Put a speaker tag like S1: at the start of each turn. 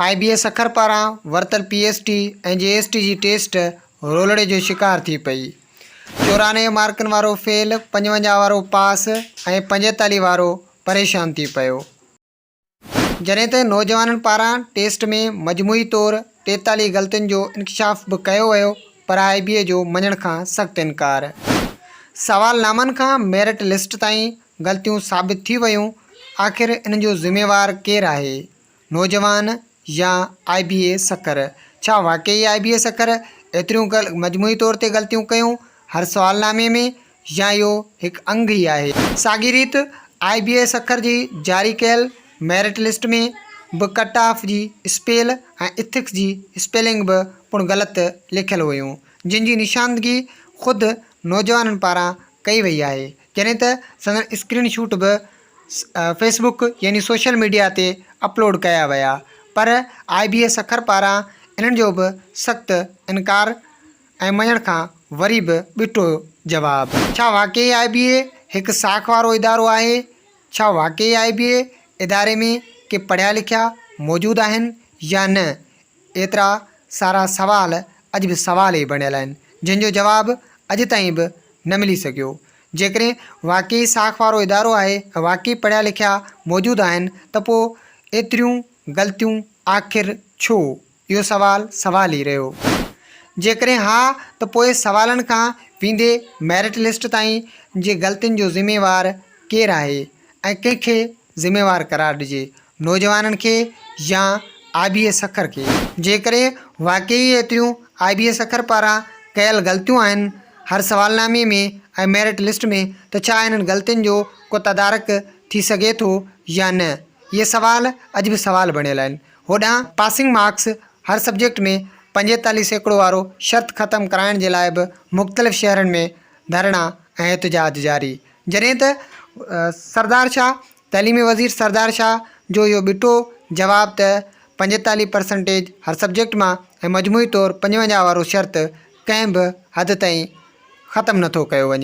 S1: آء بي اي سکر پاران ورتل P S T ۽ G S T جي ٽيسٽ رولڙي جو شڪار ٿي پئي. 94 مارڪن وارو فيل، 55 وارو پاس ۽ 45 وارو پريشان ٿي پيو. جڏهن ته نوجوانن پاران ٽيسٽ ۾ مجموعي طور 43 غلطين جو انڪشاف به ڪيو ويو پر آء بي اي جو مڃڻ کان سخت انڪار. سوالنامن کان ميرٽ لسٽ تائين غلطيون ثابت ٿي ويون، آخر ان جو ذميوار ڪير آهي؟ نوجوان يا آء بي اي سکر؟ ڇا واقعي آء بي اي سکر ايتريون مجموعي طور تي غلطيون ڪيون هر سوالنامي ۾ يا اهو هڪ انگ ئي آهي؟ ساڳي ريت آء بي اي سکر جي جاري ڪيل ميرٽ لسٽ ۾ به ڪٽ آف جي اسپيل ۽ اٿڪس جي اسپيلنگ به پڻ غلط لکيل هيون جن جي نشاندگي خود نوجوانن پاران ڪئي وئي آهي جڏهن ته سندن اسڪرين شوٽ به فيس بڪ يعني سوشل ميڊيا تي اپلوڊ ڪيا ويا پر آء بي اي سکر پاران انهن جو به سخت انڪار ۽ مڃڻ کان وري به ٻٽو جواب. ڇا واقعي آء بي اي هڪ ساک وارو ادارو آهي؟ ڇا واقعي آء بي اي اداري ۾ ڪي پڙهيا لکيا موجود آهن يا نه؟ ايترا سارا سوال اڄ به سوال ئي بڻيل آهن جن جو جواب اڄ تائين به نه ملي سگهيو. جيڪڏهن واقعي ساک وارو ادارو آهي ۽ واقعي پڙهيا لکيا موجود آهن ته پوء ايتريون غلطيون آخر ڇو؟ اهو سوال سوال ئي رهيو. جيڪڏهن ها ته پوء سوالن کان ويندي ميرٽ لسٽ تائين جي غلطين جو ذميوار ڪير آهي ۽ ڪنهن کي ذميوار قرار ڏجي، نوجوانن کي يا آء بي اي سکر کي؟ جيڪڏهن واقعي ئي ايتريون آء بي اي سکر پاران ڪيل غلطيون آهن هر سوالنامي ۾ ۽ ميرٽ لسٽ ۾ ته ڇا انهن غلطين جو ڪو تدارڪ ٿي سگهي ٿو يا نه؟ اهي سوال اڄ به سوال بڻيل آهن. هوڏانهن پاسنگ مارڪس هر سبجيڪٽ ۾ 45% وارو شرط ختم ڪرائڻ جي لاء به مختلف شهرن ۾ ڌرڻا ۽ احتجاج جاري جڏهن ته سردار شاهه تعليمي وزير سردار شاهه جو اهو ٻٽو جواب ته 45 پرسنٽيج هر سبجيڪٽ مان ۽ مجموعي طور 55 وارو شرط ڪنهن به حد تائين ختم نٿو ڪيو وڃي.